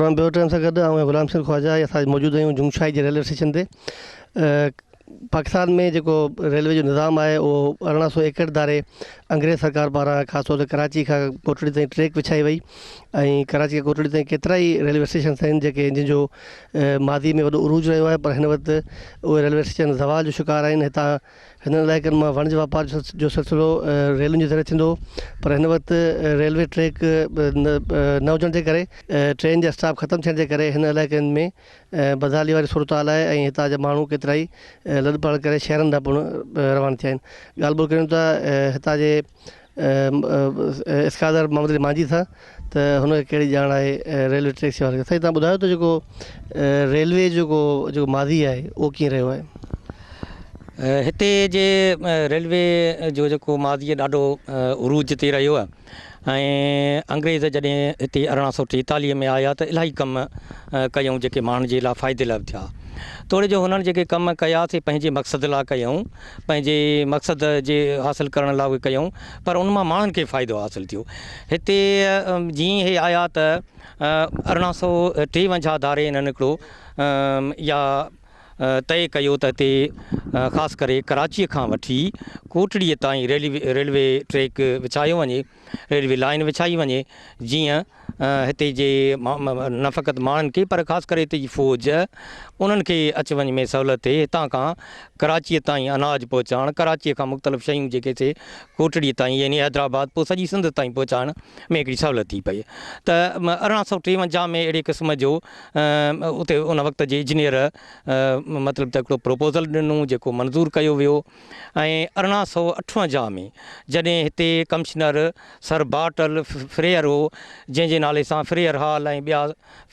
Programme bureau time سان گڏ آئون غلام حسين خواجه ۽ اسان موجود آهيون جنگشاهي جي ريلوي اسٽيشن تي. پاڪستان ۾ جيڪو ريلوي جو نظام آهي اهو 1861 ڌاري انگريز سرڪار پاران خاص طور تي ڪراچي کان ڪوٽڙي تائين ٽريڪ وڇائي وئي ۽ ڪراچي کان ڪوٽڙي تائين ڪيترا ئي ريلوي اسٽيشنس آهن جيڪي جن جو ماضي ۾ وڏو عروج رهيو آهي پر هن وقت اهي ريلوي اسٽيشن زوال جو شڪار آهن. هتان هنن علائقن مان وڻج واپار جو سلسلو ريلن جي ذريعي ٿيندو هو پر هن وقت ريلوي ٽريڪ نه هجڻ جي ڪري ٽرين جا اسٽاپ ختم ٿيڻ جي ڪري هن علائقن ۾ بدحالي واري صورتحال آهي ۽ هتان جا ماڻهو ڪيترائي لڏپلاڻ ڪري شهرن ڏانهن پڻ روانا ٿيا آهن. ڳالهه ٻولهه ڪريون ٿا هتان جي اسڪالر محمد علي مانجهي سان ته هن کي ڪهڙي ڄاڻ آهي ريلوي ٽريڪس جي حوالي سان. سائين توهان ٻڌايو ته جيڪو ريلوي جو جيڪو ماضي آهي اهو ڪيئن رهيو آهي؟ هتي جي ريلوي جو جيڪو ماضي ڏاڍو عروج تي رهيو آهي ۽ انگريز جڏهن هتي 1843 ۾ آيا ته الاهي ڪم ڪيائون جيڪي ماڻهن جي لاء فائدي لاء ٿيا توڙي جو هنن جيڪي ڪم ڪيا سي پنهنجي مقصد لاء ڪيائون پنهنجي مقصد جي حاصل ڪرڻ لاء اهي ڪيائون پر ان مان ماڻهن کي فائدو حاصل ٿيو. هتي جيئن هي آيا ته 1853 ڌاري هنن هڪڙو يا طئي ڪيو ته هتي خاص ڪري ڪراچيء کان وٺي ڪوٽڙيء تائين ريلوي ٽريڪ وڇايو وڃي، ريلوي لائين وڇائي وڃي جيئن هتي جي نه فقط ماڻهن کي پر خاص ڪري هتي جي فوج انهن کي اچ وڃ ۾ سهولت ٿئي هتان کان ڪراچيء تائين اناج پهچائڻ ڪراچيء کان مختلف شيون جيڪي سي ڪوٽڙي تائين يعني حيدرآباد پوء سڄي سنڌ تائين پهچائڻ ۾ هڪڙي سهولت ٿي پئي ته 1853 ۾ اهڙي قسم جو اتي ان وقت جي انجنيئر مطلب ته هڪڙو پروپوزل ڏنو جيڪو منظور ڪيو ويو ۽ 1858 ۾ جڏهن هتي ڪمشنر سر بارٽل فريئر هو، جنهن جي نالي سان فريئر هال ۽ ٻيا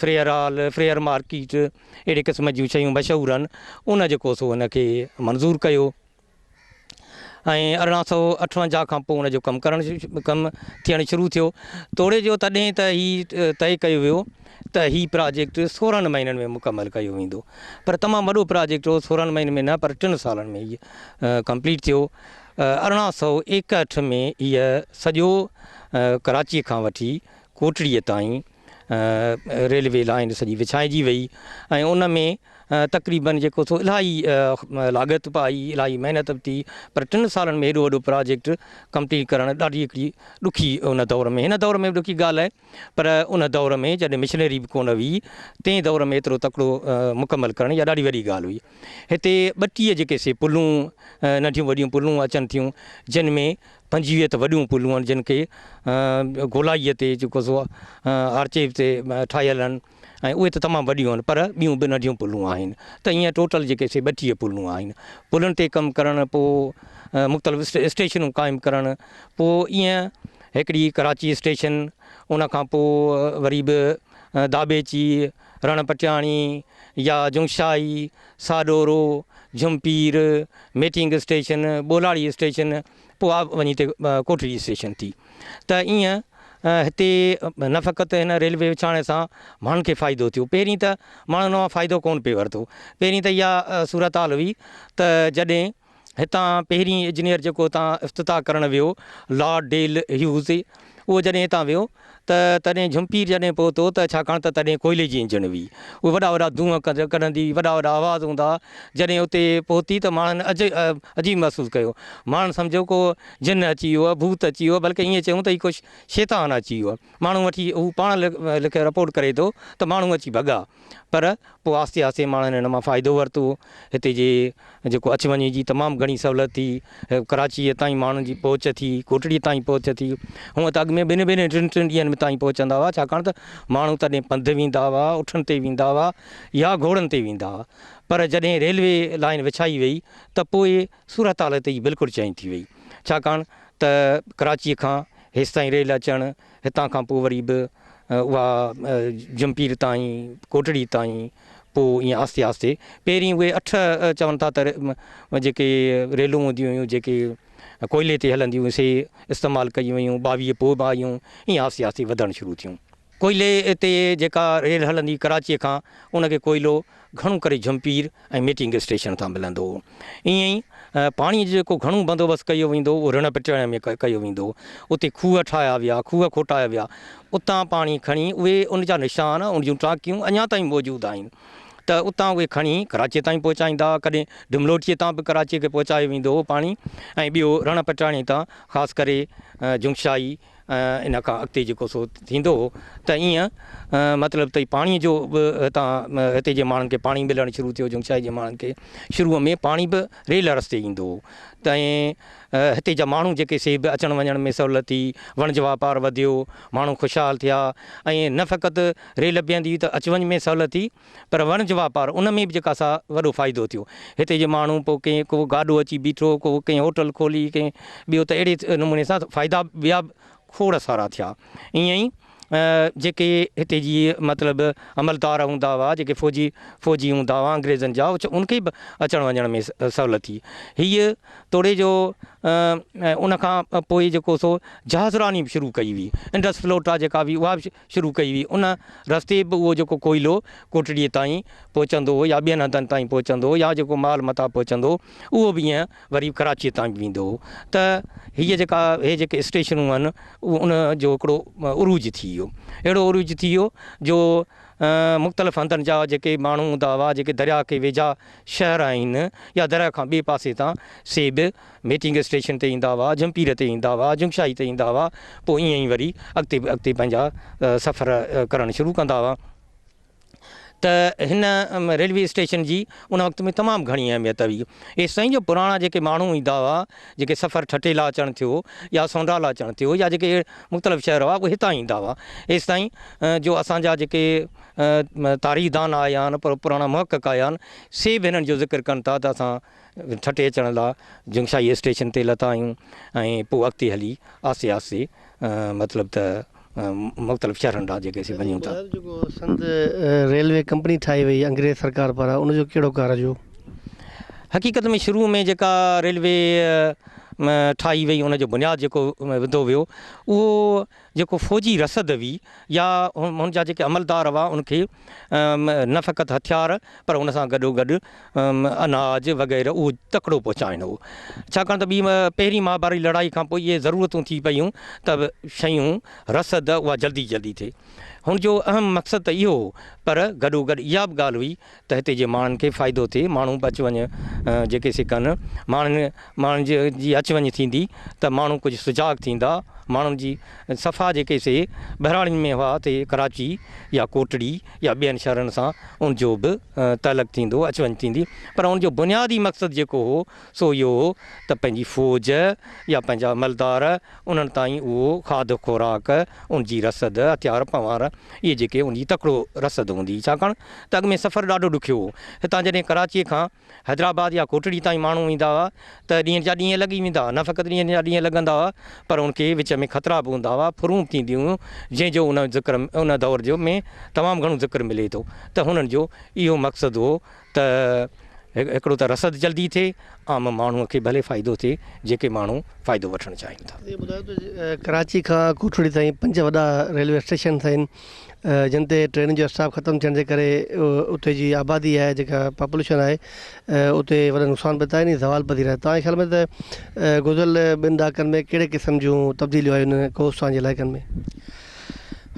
فريئر هال، فريئر مارڪيٽ اهڙي قسم جون شيون مشهور آهن، ان جيڪو سو هن کي منظور ڪيو ۽ 1858 کان پوء ان جو ڪم ڪرڻ ڪم ٿيڻ شروع ٿيو. توڙي جو تڏهن ته هي طئي ڪيو ويو ته هي پراجيڪٽ 16 مهينن ۾ مڪمل ڪيو ويندو پر تمام وڏو پراجيڪٽ هو 16 مهينن ۾ نه پر ٽن سالن ۾ هي ڪمپليٽ ٿيو. 1861 ۾ هيء سڄو ڪراچيء کان وٺي ڪوٽڙيء تائين ريلوي لائين سڄي وڇائجي وئي ۽ ان ۾ تقريبن جيڪو سو الاهي لاڳت به آئي الاهي محنت به ٿي پر ٽن سالن ۾ هيڏو وڏو پراجيڪٽ ڪمپليٽ ڪرڻ ڏاڍي هڪڙي ڏکي ان دور ۾ هن دور ۾ به ڏکي ڳالهه آهي پر ان دور ۾ جڏهن مشنري به ڪونه هئي تنهن دور ۾ ايترو تڪڙو مڪمل ڪرڻ اها ڏاڍي وڏي ڳالهه هئي. هتي 32 جيڪي سي پلون ننڍيون وڏيون پلون اچن ٿيون جن ۾ 25 ته وڏيون پلون آهن جن کي گولائيء تي جيڪو سو آرچي تي ٺاهيل آهن ۽ اهي ته تمام وڏيون آهن پر ٻيون به ننڍيون پلون آهن ته ائين ٽوٽل جيڪي سي 32 پلون آهن. پلن تي ڪم ڪرڻ پوء مختلف اسٽيشنون قائم ڪرڻ پوء ائين هڪڙي ڪراچي اسٽيشن ان کان پوء وري به داٻيچي رڻ پٽياڻي يا جنگشاهي، ساڏورو، جهمپير، ميٽنگ اسٽيشن، ٻولاڙي اسٽيشن، پوء وڃي هتي ڪوٽڙي اسٽيشن ٿي ته ائين هتي نه فقط هن ريلوي وڇاڻي سان ماڻهن کي فائدو ٿيو پهرين ته ماڻهن ان مان فائدو ڪونه پئي ورتو پهرين ته اها صورتحال هئي ته جڏهن هتان پهرين اجنيئر جيڪو هتان افتتاح ڪرڻ ويو لارڊ ڊيل هيوز اهو جڏهن هتان ويو ته تڏهن جهمپير جڏهن پهتو ته ڇاڪاڻ ته تڏهن ڪوئلي جي انجڻ هئي اهي وڏا وڏا دونهن ڪڍندي وڏا وڏا آواز هوندا هئا جڏهن اتي پهتي ته ماڻهن عجيب محسوس ڪيو ماڻهن سمجهيو ڪو جن اچي ويو آهي ڀوت اچي ويو آهي بلڪه ائين چيون ته هي ڪو شيطان اچي ويو آهي ماڻهو وٺي هو پاڻ لکي رپورٽ ڪري ٿو ته ماڻهو اچي ڀڳا پر پوء آهستي آهستي ماڻهن هن مان فائدو ورتو. هتي جي جيڪو اچ وڃ جي تمام گهڻي سهولت ٿي. ڪراچيء تائين ماڻهن جي پهچ ٿي، ڪوٽڙيء تائين پهچ ٿي. هونء ته اڳ ۾ ٻن ٻن ٽن ٽن ڏينهن ۾ تائين پهچندا هئا، ڇاڪاڻ ته ماڻهو تڏهن پنڌ ويندا هئا، اٺن تي ويندا هئا يا گهوڙن تي ويندا هئا. پر جڏهن ريلوي لائين وڇائي وئي ته پوء صورتحال هتي جي بلڪل چينج ٿي وئي. ڇاڪاڻ ته ڪراچيء کان هيستائين ريل اچڻ، هتان کان پوء وري به اها جمپير تائين، ڪوٽڙي تائين، پوء ائين آهستي آهستي پهرين اهي اٺ چون ٿا ته جيڪي ريلون هونديون هيون جيڪي ڪوئلي تي هلنديون هيون سي استعمال ڪيون ويون، 22 پوء به آيون، ائين آهستي آهستي وڌڻ شروع ٿيون. ڪوئلي تي جيڪا ريل هلندي هئي ڪراچيء کان ان کي ڪوئلو گهڻو ڪري جهمپير ۽ ميٽنگ اسٽيشن تان ملندو هو. ائين ئي پاڻي جو جيڪو گهڻو بندوبست ڪيو ويندو هو اهو رڻ پٽ ۾ ڪيو ويندو هو. اتي کوهه ٺاهيا ويا، کوهه کوٽايا ويا، اتان پاڻي کڻي اهي ان جا نشان، ان جون ٽانڪيون اڃا تائين موجود آهن ته اتان اهي کڻي ڪراچيء تائين پهچائيندا هئا. ڪڏهن ڊملوٽيء تان به ڪراچيء کي پهچايو ويندو هو پاڻي ۽ ٻيو رڻ پٽاڻي تان خاص ڪري جنگشاهي ان کان اڳتي جيڪو سو ٿيندو هو ته ائين مطلب ته پاڻي جو به هتان هتي جي ماڻهن کي پاڻي ملڻ شروع ٿيو جنگشاهي جي ماڻهن کي شروع ۾ پاڻي به ريل رستي ايندو هو ته هتي جا ماڻهو جيڪي سي به اچڻ وڃڻ ۾ سهولت ٿي وڻج واپار وڌيو ماڻهو خوشحال ٿيا ۽ نه فقط ريل بيهندي هئي ته اچ وڃ ۾ سهولت ٿي پر وڻج واپار ان ۾ به جيڪا سا وڏو فائدو ٿيو. هتي جي ماڻهو پوء ڪنهن ڪو گاڏو اچي بيٺو، ڪو ڪنهن هوٽل کولي، ڪنهن ٻيو ته اهڙي نموني سان فائدا ٻيا به کوڙ سارا ٿيا. ائين ئي جيڪي هتي جي مطلب عملدار هوندا هئا، جيڪي فوجي فوجي هوندا هئا انگريزن جا ان کي به اچڻ وڃڻ ۾ سهولت ٿي. هيء توڙي جو ان کان پوء جيڪو سو جهاز راني به شروع ڪئي وئي. انڊس فلوٽا جيڪا هئي اها به شروع ڪئي هئي، ان رستي به اهو جيڪو ڪوئلو ڪوٽڙيء تائين پهچندو هو يا ٻين هنڌن تائين پهچندو هو يا جيڪو مال متاع پهچندو هو، اهو به ائين وري ڪراچيء تائين به ويندو هو ته هيء جيڪا هي جيڪي اسٽيشنون آهن، اهو ان جو هڪڙو عروج ٿي ويو. اهڙو عروج ٿي ويو جو مختلف هنڌن جا جيڪي ماڻهو هوندا هئا، جيڪي درياء کي ويجها شهر آهن يا درياء کان ٻئي پاسي تان، سي به ميٽنگ اسٽيشن تي ايندا هئا، جهمپير تي ايندا هئا، جنگشاهي تي ايندا هئا، پوء ائين ئي وري اڳتي اڳتي پنهنجا سفر ڪرڻ شروع ڪندا هئا ته هن ريلوي اسٽيشن جي ان وقت ۾ تمام گهڻي اهميت هئي. ايستائين جو پراڻا جيڪي ماڻهو ايندا هئا، جيڪي سفر ٺٽي لا اچڻ ٿيو يا سونڊا لا اچڻ ٿيو يا جيڪي مختلف شهر هئا اهي هتان ايندا هئا. ايستائين جو اسان جا جيڪي تاريخدان آيا آهن، پراڻا محقق آيا آهن، سي به هنن جو ذڪر ڪن ٿا ته اسان ٺٽي اچڻ لاء جنگشاهي اسٽيشن تي لٿا آهيون ۽ پوء اڳتي هلي آهستي آهستي مطلب ته مختلف شهرن ڏانهن جيڪي اسين وڃون ٿا. ٻڌايو جيڪو سنڌ ريلوي ڪمپني ٺاهي وئي انگريز سرڪار پاران ان جو ڪهڙو ڪارج هو؟ حقيقت ۾ شروع ۾ جيڪا ريلوي ٺاهي وئي ان جو بنياد جيڪو وڌو ويو اهو جيڪو فوجي رسد هئي يا هن جا جيڪي عملدار هئا ان کي نه فقط هٿيار پر ان سان گڏو گڏ اناج وغيره اهو تڪڙو پهچائڻو هو ڇاڪاڻ ته ٻي پهرين مهاڀاري لڙائي کان پوء اهي ضرورتون ٿي پيون ته شيون رسد اها جلدي جلدي ٿئي هن جو اهم مقصد ته اهو هو پر گڏو گڏ اها به ڳالهه هئي ته هتي جي ماڻهن کي فائدو ٿئي، ماڻهو به اچ وڃ جيڪي سي ڪن، ماڻهن ماڻهن جي اچ وڃ ٿيندي ته ماڻهو ڪجهه سجاڳ ٿيندا، ماڻهن جي صفا جيڪي سي ٻهراڙين ۾ هئا تي ڪراچي يا ڪوٽڙي يا ٻين شهرن سان ان جو به تعلق ٿيندو اچ وڃ ٿيندي پر ان جو بنيادي مقصد جيڪو هو سو اهو هو ته پنهنجي فوج يا پنهنجا عملدار انهن تائين اهو کاڌ خوراڪ، ان جي رسد، هٿيار پنوار اهي جيڪي ان جي تڪڙو رسد هوندي هئي ڇاڪاڻ ته اڳ ۾ سفر ڏاڍو ڏکيو هو. هتان جڏهن ڪراچيء کان حيدرآباد يا ڪوٽڙي تائين ماڻهو ويندا هئا ته ڏينهن جا ڏينهن لڳي ويندا هئا. نه فقط ڏينهن جا ڏينهن لڳندا هئا پر ان کي وچ ۾ خطرا به هوندا هئا، ڦرون به ٿينديون هيون جنهن جو ان ذڪر ان دور جو ۾ تمام گهڻو ذڪر ملي ٿو ته هنن جو اهو مقصد هو ته هڪڙو ته رسد جلدي ٿئي، عام ماڻهوء کي ڀلي فائدو ٿئي، جيڪي ماڻهو فائدو وٺڻ چاهين ٿا. اهو ٻڌايو ته ڪراچي کان ڪوٽڙي تائين پنج وڏا ريلوي اسٽيشنس آهن جن تي ٽرينن جو اسٽاپ ختم ٿيڻ جي ڪري اتي جي آبادي آهي جيڪا پاپوليشن آهي اتي وڏا نقصان پهتا آهن ۽ زوال پذير آهي توهان جي خيال ۾ ته گذريل ٻن ڏهاڪن ۾ ڪهڙي قسم جون تبديليون آيون آهن ڪوهستان جي علائقن ۾؟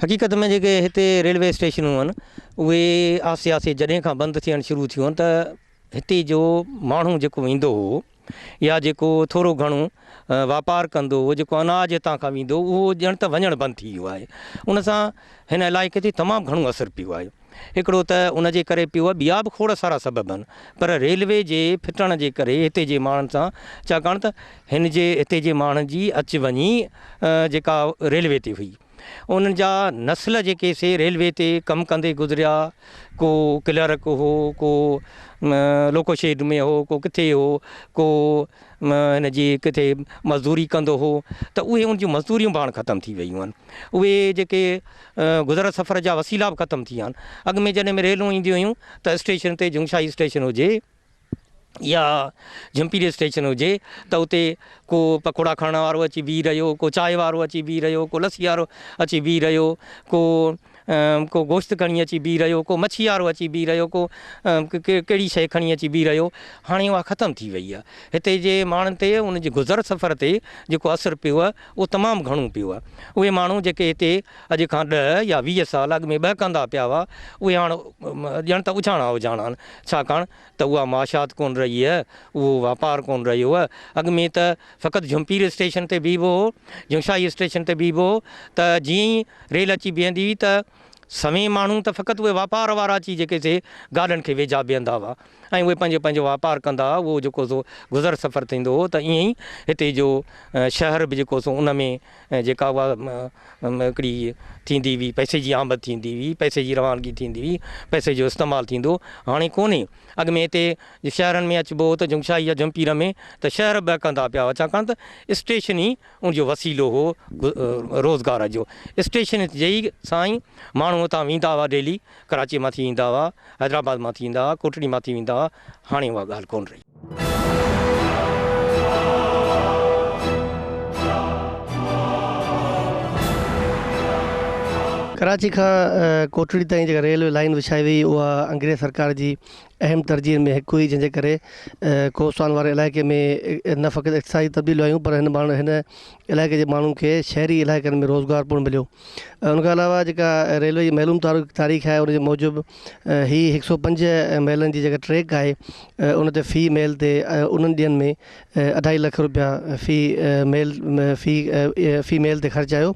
حقيقت ۾ جيڪي هتي ريلوي اسٽيشنون آهن اهي آهستي آهستي جڏهن کان بند ٿيڻ شروع ٿيون آهن ته هتي جو ماڻهو جيڪو ايندو هو يا جيڪو ٿورو گهڻو واپار ڪندو هو جيڪو اناج هتان کان ويندو هو اهو ڄڻ ته وڃڻ بند ٿي ويو آهي ان سان هن علائقي تي تمام گهڻو اثر پيو آهي هڪڙو ته ان جي ڪري پيو آهي ٻيا به کوڙ سارا سبب آهن پر ريلوي جي ڦٽڻ جي ڪري هتي جي ماڻهن سان ڇاڪاڻ ته هن جي هتي جي ماڻهن جي اچ وڃي جيڪا ريلوي تي هئي انهن جا نسل جيڪي سي ريلوي تي ڪم ڪندي گذريا، ڪو ڪلرڪ هو، ڪو لوڪو شيڊ ۾ هو، ڪو ڪٿي هو، ڪو هن جي ڪٿي مزدوري ڪندو هو ته اهي ان جون مزدوريون به هاڻ ختم ٿي ويون آهن. اهي جيڪي گذر سفر جا وسيلا به ختم ٿي ويا آهن. اڳ ۾ جڏهن ريلون اينديون هيون ته اسٽيشن تي جنگشاهي اسٽيشن هجي، يا جهمپيري اسٽيشن هجي ته اتي ڪو پڪوڙا کڻڻ وارو اچي بيهي رهيو، ڪو چانهه وارو اچي بيهي رهيو، ڪو لسي وارو اچي بيهي رهيو، ڪو ڪو گوشت کڻي اچي بيهي رهيو، ڪو مڇي وارو اچي بيهي رهيو، ڪو ڪهڙي شيء کڻي اچي بيهي رهيو، هاڻي اها ختم ٿي وئي آهي. هتي جي ماڻهن تي ان جي گذر سفر تي جيڪو اثر پيو آهي اهو تمام گهڻو پيو آهي. اهي ماڻهو جيڪي هتي اڄ کان ڏهه يا 20 سال اڳ ۾ ٻهڪندا پيا هئا اهي هاڻ ڄڻ ته اجهاڻا اجهاڻا آهن، ڇاڪاڻ ته اها معاشيات ڪونه رهي آهي، اهو واپار ڪونه رهيو آهي. اڳ ۾ ته فقط جهمپير اسٽيشن تي بيهبو هو، جنگشاهي اسٽيشن تي بيهبو هو ته جيئن ئي ريل اچي بيهندي هئي ته سوين ماڻهو ته فقط اهي واپار وارا اچي جيڪي سي گاڏن کي ويجها بيهندا هئا ۽ اهي پنهنجو پنهنجو واپار ڪندا هئا، اهو جيڪو سو گذر سفر ٿيندو هو ته ائين ئي هتي جو شهر به جيڪو سو ان ۾ جيڪا اها هڪڙي ٿيندي هئي پئسي جي آمد ٿيندي هئي، پئسي جي روانگي ٿيندي هئي، پئسي جو استعمال ٿيندو هو، هاڻي ڪونهي. اڳ ۾ هتي شهرن ۾ اچبو هو ته جنگشاهي يا جهمپير ۾ ته شهر ٻهڪندا پيا هئا ڇاڪاڻ ته اسٽيشن ئي ان جو وسيلو هو روزگار جو. اسٽيشن جي ئي سان ئي ماڻهو اتان ويندا هئا ڊيلي ڪراچيء مان ٿي ايندا هئا، حيدرآباد مان ٿي ايندا هئا، ڪوٽڙي مان ٿي ويندا هئا، هاڻي اها ڳالهه ڪونه رهي. ڪراچي کان ڪوٽڙي تائين جيڪا ريلوي لائين وڇائي وئي اها انگريز سرڪار جي اهم ترجيحن ۾ هڪ هئي جنهن جي ڪري ڪوهستان واري علائقي ۾ نه فقط اقتصادي تبديليون آيون پر هن هن علائقي جي ماڻهن کي شهري علائقن ۾ روزگار پڻ مليو ان کان علاوه جيڪا ريلوي جي معلوم تاريخ آهي ان جي موجب هي هڪ سو پنج ميلن جي جيڪا ٽريڪ آهي ان تي في ميل تي انهن ڏينهن ۾ اڍائي لک روپيا في ميل في في ميل تي خرچ آيو.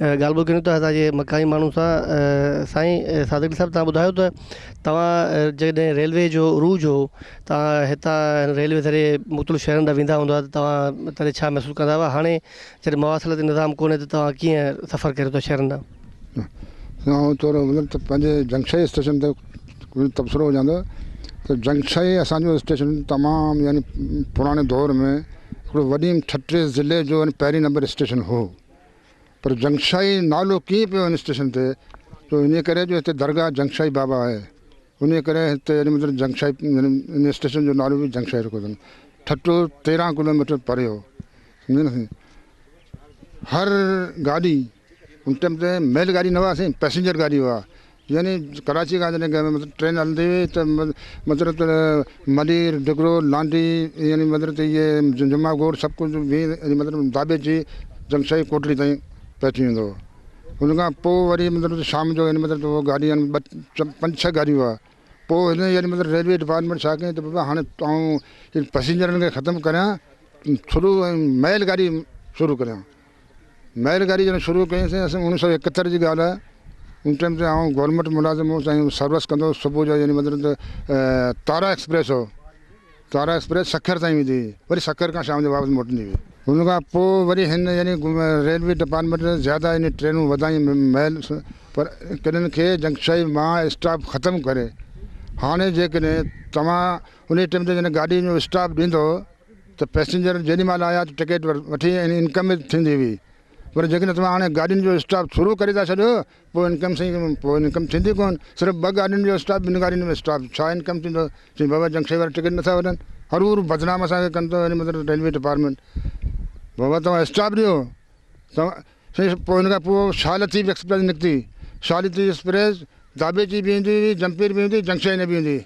ڳالهه ٻولهه ڪريون ٿا هتان جي مقامي ماڻهن سان سائين صادق علي صاحب توهان ٻڌايو ته توهان جڏهن ريلوي جو عروج هو توهان هتان ريلوي ذريعي مختلف شهرن ڏانهن ويندا هوندا ته توهان تڏهن ڇا محسوس ڪندا هئا هاڻي جڏهن مواصلاتي نظام ڪونهي ته توهان ڪيئن سفر ڪريو ٿا شهرن ڏانهن؟ آئون ٿورو مطلب ته پنهنجي جنگشاهي اسٽيشن تي ڪجهه تبصرو هجان ته ته جنگشاهي اسانجو اسٽيشن تمام يعني پراڻي دور ۾ هڪڙو وڏي ٺٽي ضلعي جو يعني پهرين نمبر اسٽيشن هو پر جنگشاهي نالو ڪيئن پيو هن اسٽيشن تي تو ان ڪري جو هتي درگاهه جنگشاهي بابا آهي ان ڪري هتي يعني مطلب جنگشاهي يعني ان اسٽيشن جو نالو به جنگشاهي رکيو اٿن ٺٽو 13 ڪلوميٽر پري هو سمجهيو نه هر گاڏي ان ٽائيم تي ميل گاڏي نه هئا سائين پئسينجر گاڏي هئا يعني ڪراچي کان جڏهن مطلب ٽرين هلندي هئي ته مطلب ته ملير ڊگرو لانڍي يعني مطلب ته اهي جمعا گوٺ سڀ ڪجهه به يعني مطلب داٻيجي جنگشاهي ڪوٽڙي تائين پهچي ويندو هو ان کان پوء وري مطلب ته شام جو يعني مطلب ته گاڏي يعني ٻه پنج ڇهه گاڏيون هئا پوء هن يعني مطلب ريلوي ڊپارٽمينٽ ڇا ڪيائين ته بابا هاڻي آئون پئسينجرن کي ختم ڪريان شروع ميل گاڏي شروع ڪريان ميل گاڏي جڏهن شروع ڪئيسين اسين اوڻيهه سو 71 جي ڳالهه آهي ان ٽائيم تي آئون گورنمينٽ ملازم هوس ۽ سروس ڪندو هوس صبح جو يعني مطلب ته تارا ايڪسپريس هو تارا ايڪسپريس سکر تائين ويندي هئي وري سکر کان شام جو واپس موٽندي هئي ان کان پوء وري هن يعني ريلوي ڊپارٽمينٽ زياده يعني ٽرينون وڌايون ميل پر ڪنن کي جنگشاهي مان اسٽاپ ختم ڪري هاڻي جيڪڏهن توهان ان ٽائيم تي جڏهن گاڏي جو اسٽاپ ڏيندو ته پئسينجر جيڏي مهل آيا ته ٽڪيٽ وٺي ۽ انڪم به ٿيندي هئي پر جيڪڏهن توهان هاڻي گاڏين جو اسٽاپ شروع ڪري ٿا ڇڏيو پوء انڪم سائين پوء انڪم ٿيندي ڪونه صرف ٻه گاڏين جو اسٽاپ ٻن گاڏين جو اسٽاپ ڇا انڪم ٿيندو چئي بابا جنڪشن وارا ٽڪيٽ نٿا وٺن هرو بدنام اسان کي ڪن ٿو يعني مطلب ريلوي ڊپارٽمينٽ بابا توهان اسٽاپ ڏيو توهان سائين پوء ان کان پوء شاهه لطيف ايڪسپريس نڪتي شاهه لطيف ايڪسپريس داٻيجي به ايندي هئي جمپير به ايندي هئي جنڪشن به ايندي هئي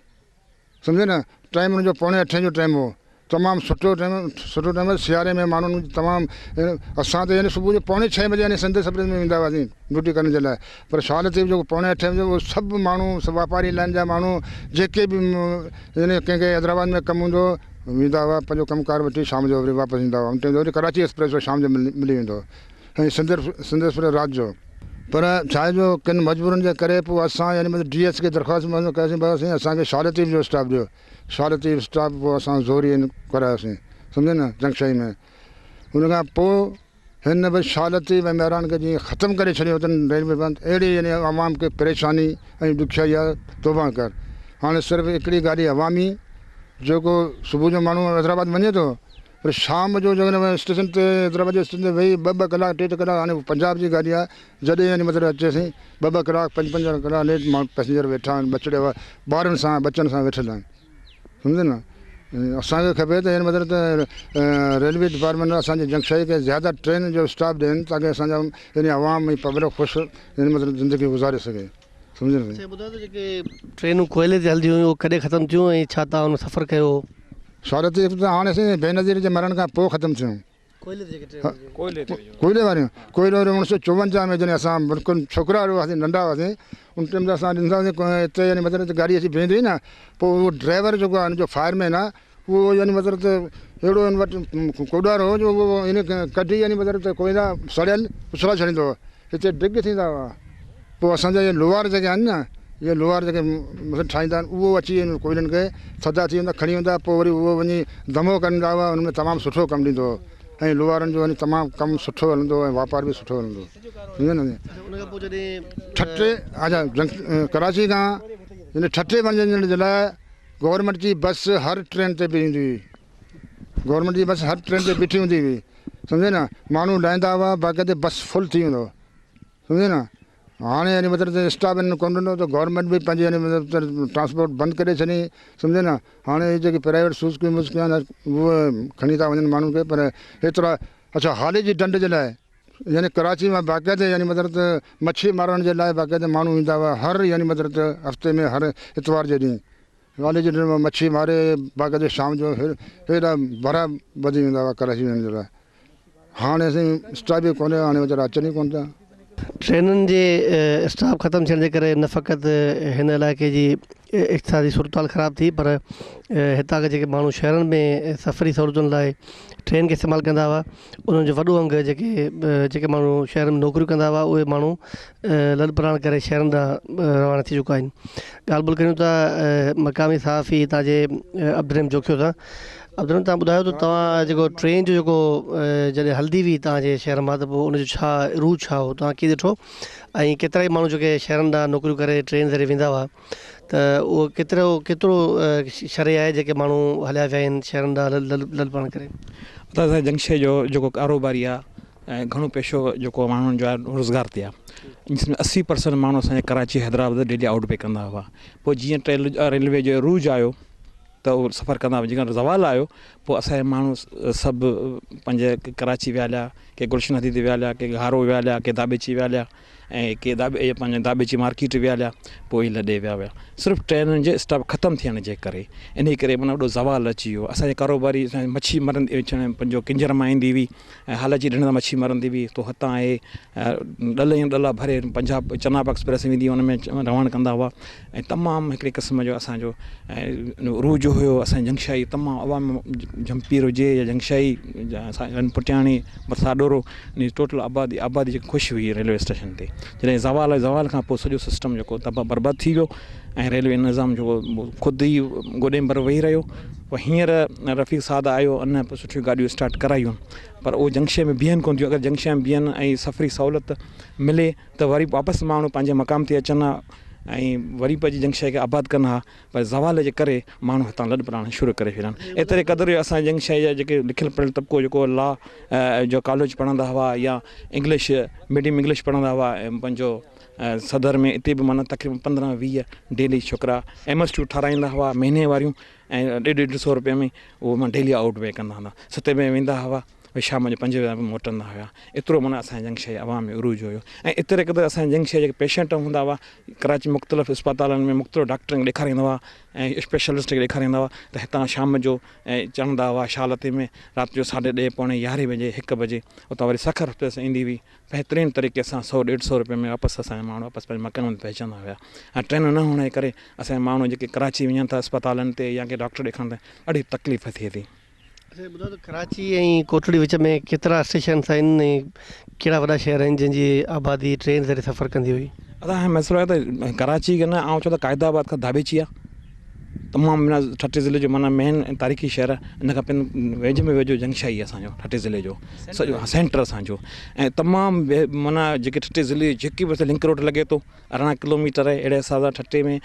سمجهيو نه ٽائيم ان جو پوڻي اٺين جو ٽائيم هو تمام سٺو ٽائيم سٺو ٽائيم هو سياري ۾ ماڻهن تمام اسان ته يعني صبح جو پوڻي ڇهين بجي يعني سنڌ ايڪسپريس ۾ ويندا هئاسين ڊيوٽي ڪرڻ جي لاء پر شاهه لطيف جيڪو پوڻي اٺين بجي اهو سڀ ماڻهو سڀ واپاري لائن جا ماڻهو جيڪي به يعني ڪنهن کي حيدرآباد ۾ ڪم هوندو هو ويندا هئا پنهنجو ڪم ڪار وٺي شام جو وري واپس ايندا هئا ان ٽائيم وري ڪراچي ايڪسپريس شام جو ملي ويندو هو ۽ سنڌ سنڌ ايڪسپريس رات جو. پر ڇا جو ڪن مجبورين جي ڪري پوء اسان يعني مطلب ڊي ايس کي درخواست منظور ڪياسين بابا سائين اسان کي شاهه لطيف جو اسٽاپ ڏيو شاهه لطيف اسٽاپ پوء اسان زوري ڪرايوسين سمجهيو نه جنگشاهي ۾ ان کان پوء هن به شاهه لطيف ۽ مهراڻ کي جيئن ختم ڪري ڇڏيو اٿن ريلوي بند اهڙي يعني عوام کي پريشاني ۽ ڏکيائي آهي توبه ڪر هاڻي صرف هڪڙي گاڏي عوامي جيڪو صبح جو ماڻهو حيدرآباد وڃي ٿو پر شام جو جيڪڏهن اسٽيشن تي حيدرآباد جي اسٽيشن تي ويهي ٻه ٻه ڪلاڪ ٽي ٽي ڪلاڪ هاڻي پنجاب جي گاڏي آهي جڏهن يعني مطلب اچي سائين ٻه ٻه ڪلاڪ پنج پنج ڪلاڪ ليٽ ماڻهو پئسينجر ويٺا آهن ٻچڙي ٻارن سان ٻچن سان ويٺل آهن سمجهو نه. اسان کي کپي ته يعني مطلب ته ريلوي ڊپارٽمينٽ اسان جي جنگشاهي کي زياده ٽرين جو اسٽاپ ڏين تاڪه اسان جا يعني عوام ۽ پبلڪ خوش يعني مطلب زندگي گذاري سگهي سمجهيو نه. اڇا ٻڌايو ته جيڪي ٽرينون ڪوئلي تي هلنديون هيون اهي ڪڏهن ختم ٿيون ۽ ڇا توهان ان سفر ڪيو هو؟ سهولت ته هاڻي سائين بينظير جي مرڻ کان پوء ختم ٿيون. ڪوئلي تي جيڪي ٽرينون هلنديون هيون. ڪوئلي واريون ڪوئلي واريون اوڻ سو چوونجاهه ۾ جڏهن اسان بلڪل ڇوڪرا هئاسين ننڍا هئاسين ان ٽيم تي اسان ڏسندا هئاسين هتي يعني مطلب ته گاڏي اچي بيهندي هئي نه پوء اهو ڊرائيور جيڪو آهي ان جو فائر مين آهي اهو يعني مطلب ته اهڙو ان وٽ ڪوڏار هو جو اهو ان ڪڍي يعني مطلب ته ڪوئلا سڙيل اڇلائي ڇڏيندو هو هتي ڊگ ٿيندا هئا پوء اسان جا اهي لوهار جيڪي آهن نه اهي لوهار جيڪي مثلا ٺاهيندا آهن اهو اچي ان ڪوئلن کي ٿڌا ٿي ويندا کڻي ويندا پوء وري اهو وڃي دمو ڪندا هئا ان ۾ تمام سٺو ڪم ڏيندو هو ۽ لوهارن جو وڃي تمام ڪم سٺو هلندو هو ۽ واپار به سٺو هلندو هو سمجهيو نه ٺٽي اچا ڪراچي کان يعني ٺٽي وڃڻ جي لاء گورنمينٽ جي بس هر ٽرين تي به ايندي هئي گورنمينٽ جي بس هر ٽرين تي بيٺي هوندي هئي سمجهيو نه ماڻهو لاهيندا هئا باقاعدي بس فل ٿي ويندو هو سمجهيو نه هاڻي يعني مطلب ته اسٽاپ هنن ڪونه ڏنو ته گورنمينٽ به پنهنجي يعني مطلب ته ٽرانسپورٽ بند ڪري ڇڏي سمجهيو نه هاڻي هي جيڪي پرائيويٽ سوزڪيون ووزڪيون آهن اهي کڻي ٿا وڃن ماڻهن کي پر ايترا اڇا هالي جي ڍنڍ جي لاء يعني ڪراچي مان باقاعدي يعني مطلب ته مڇي مارڻ جي لاء باقاعدي ماڻهو ايندا هئا هر يعني مطلب ته هفتي ۾ هر اتوار جي ڏينهن والي جي ڏينهن مڇي ماري باقاعدي شام جو هيڏا ڀرا ٻڌي ويندا هئا ڪراچي وڃڻ جي لاء هاڻي سائين اسٽاپ ئي ڪونهي هاڻي ويچارا اچن ئي ڪونه ٿا. ٽرينن جي اسٽاپ ختم ٿيڻ جي ڪري نه فقط هن علائقي جي اقتصادي صورتحال خراب ٿي پر هتان کان جيڪي ماڻهو شهرن ۾ سفري سهولتن لاء ٽرين کي استعمال ڪندا هئا انهن جو وڏو انگ جيڪي جيڪي ماڻهو شهرن ۾ نوڪريون ڪندا هئا اهي ماڻهو لڏپلاڻ ڪري شهرن ڏانهن روانا ٿي چڪا آهن ڳالهه ٻولهه ڪريون ٿا مقامي صحافي هتان جي عبدالرحيم جوکيو سان عبدالرحيم توهان ٻڌايو ته توهان جيڪو ٽرين جو جيڪو جڏهن هلندي هئي توهان جي شهر مان ته پوء ان جو ڇا عروج ڇا هو توهان ڪيئن ڏٺو ۽ ڪيترا ئي ماڻهو جيڪي شهرن ڏانهن نوڪريون ڪري ٽرين ذريعي ويندا هئا ته اهو ڪيترو ڪيترو شرح آهي جيڪي ماڻهو هليا ويا آهن شهرن ڏانهن لڏپلاڻ ڪري. اتان اسان جي جنگشاهي جو جيڪو ڪاروباري آهي ۽ گهڻو پيشو جيڪو ماڻهن جو آهي روزگار تي آهي جس ۾ 80% ماڻهو اسان جي Karachi Hyderabad daily out P ڪندا هئا پوء جيئن ريلوي جو عروج آيو ته اهو سفر ڪندا هئا جيڪڏهن زوال آيو پوء اسان جا ماڻهو سڀ پنهنجي ڪراچي ويا هليا ڪي گلشن حديد ويا هليا ڪي گهارو ويا هليا ڪي داٻيچي ويا هليا ۽ ڪي پنهنجي داٻيچي مارڪيٽ ويا هليا پوء اهي لڏي ويا هيا صرف ٽرينن جي اسٽاپ ختم ٿيڻ جي ڪري انهي ڪري معنيٰ وڏو زوال اچي ويو اسان جي ڪاروباري مڇي مرندي پنهنجو ڪنجر مان ايندي هئي ۽ هالا جي ڍنڍ تان مڇي مرندي هئي تو هتان اهي ڏل ۽ ڏلا ڀري پنجاب چناب ايڪسپريس ويندي هئي ان ۾ روان ڪندا هئا ۽ تمام هڪڙي قسم جو اسان جو عروج هيو اسان جي جنگشاهي تمام عوام جهمپير هجي يا جنگشاهي اسان پٽياڻي ساڏورو ان جي ٽوٽل آبادي آبادي جيڪي خوش هئي ريلوي اسٽيشن تي جڏهن زوال آيو زوال کان پوء سڄو سسٽم جيڪو تباهه برباد ٿي ويو ۽ ريلوي نظام جيڪو خود ئي گوڏي ڀر ويهي رهيو پوء هينئر رفيق سعد آيو ان به سٺيون گاڏيون اسٽارٽ ڪرايون پر اهو جنڪشن ۾ بيهن ڪونه ٿيون اگر جنڪشن ۾ بيهن ۽ سفري سهولت ملي ته وري واپس ماڻهو پنهنجي مقام تي اچن ها ۽ وري پنهنجي جنڪشن کي آباد ڪن ها پر زوال جي ڪري ماڻهو هتان لڏ پلاڻ شروع ڪري ڇڏيا ايتري قدر جو اسان جي جنڪشن جا جيڪي لکيل پڙهيل طبقو جيڪو لا جو ڪاليج پڙهندا هئا يا انگلش ميڊيم انگلش پڙهندا هئا ۽ پنهنجو صدر ۾ اتي به معنيٰ تقريبن 15 20 ڊيلي ڇوڪرا ايم ايس ٽيون ٺهرائيندا هئا مهيني واريون ۽ ڏيڍ ڏيڍ سو روپئي ۾ اهو معنيٰ ڊيلي آئوٽ وي ڪندا هوندا ستين بجي ويندا هئا وري شام جو پنجين بجي موٽندا هيا ايترو معنيٰ اسان جي جنگشاهي عوام ۾ عروج هيو ۽ ايتري قدر اسان جي جنگشاهي جيڪي پيشنٽ هوندا هئا ڪراچي مختلف اسپتالن ۾ مختلف ڊاڪٽرن کي ڏيکاريندا هئا ۽ اسپيشلسٽ کي ڏيکاريندا هئا ته هتان شام جو ۽ چڙهندا هئا شال تي ۾ رات جو ساڍي ڏهين پوڻي يارهين بجي هڪ بجي اتان وري سکر ايڪسپريس ايندي هئي بهترين طريقي سان سئو ڏيڍ سئو روپين ۾ واپس اسان جا ماڻهو واپس پنهنجي مڪانن تي پهچندا هيا ۽ ٽرينون نه هئڻ جي ڪري اسان جا ماڻهو جيڪي ڪراچي وڃن ٿا اسپتالن تي يا ڪنهن ڊاڪٽر ڏيکارڻ ته ڏاڍي تڪليف ٿئي ٿي. اڇا هي ٻڌايو ته ڪراچي ۽ ڪوٽڙي وچ ۾ ڪيترا اسٽيشنس آهن ۽ ڪهڙا وڏا شهر آهن جن جي آبادي ٽرين ذريعي سفر ڪندي هئي؟ ادا هاڻي مسئلو آهي ته ڪراچي کي نه آئون چوان ته قائد آباد کان ڌاٻيچي آهي تمام معنيٰ ٺٽي ضلعي جو معنيٰ مين تاريخي شهر آهي ان کان پڻ ويجهي ۾ ويجهو جنگشاهي آهي اسان جو ٺٽي ضلعي جو سڄو سينٽر اسان جو ۽ تمام معنيٰ جيڪي ٺٽي ضلعي جي جيڪي به لنڪ روڊ لڳي ٿو 18 ڪلو ميٽر آهي اهڙي حساب سان ٺٽي ۾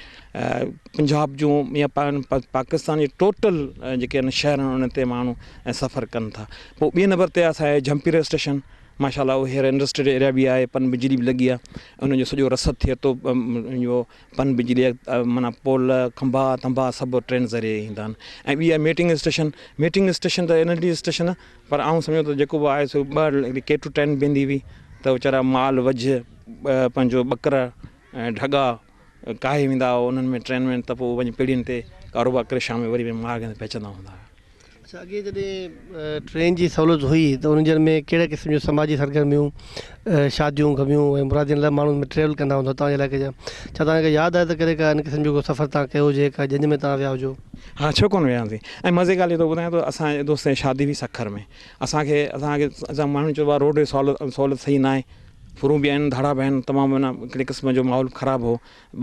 پنجاب جون يا پاڪستان جي ٽوٽل جيڪي آهن شهر آهن انهن تي ماڻهو سفر ڪن ٿا پوء ٻئي نمبر تي اسان جي جهمپير اسٽيشن. ماشاء الله هينئر انڊسٽريل ايريا به آهي پن بجلي به لڳي آهي ان جو سڄو رسد ٿئي ٿو اهو پن بجلي معنيٰ پول کنڀا تنڀا سڀ ٽرين ذريعي ايندا آهن ۽ ٻي آهي ميٽنگ اسٽيشن ميٽنگ اسٽيشن ته ننڍي اسٽيشن آهي پر آئون سمجهان ٿو جيڪو به آهي سو ٻه ڪي ٽو ٽرين ويندي هئي ته ويچارا مال وجهه پنهنجو ٻڪر ۽ ڍڳا ڪاهي ويندا هئا انهن ۾ ٽرين ۾ ته پوء وڃي پيڙهين تي ڪاروبار ڪري شام جو وري وڃي ماڳ تي پهچندا هوندا هئا. اڇا اڳي جڏهن ٽرين جي سهولت هئي ته انهن ڏينهن ۾ ڪهڙي قسم جون سماجي سرگرميون شاديون غميون ۽ مرادين لاء ماڻهو ٽريول ڪندا هوندا توهان جي علائقي جا ڇا توهان کي ياد آهي ته ڪڏهن ڪا ان قسم جو ڪو سفر توهان ڪيو هجي ڪا ڄڃ ۾ توهان ويا هجو؟ ها ڇو ڪونه ويا هئاسين ۽ مزي ڳالهه اهو ٿو ٻڌايان ته اسان جي دوست جي شادي هئي سکر ۾ اسان کي اسان کي اسان ماڻهن چيو روڊ جي سهولت صحيح ناهي ڦرون به آهن ڌاڙا به آهن تمام معنيٰ هڪڙي قسم جو ماحول خراب هو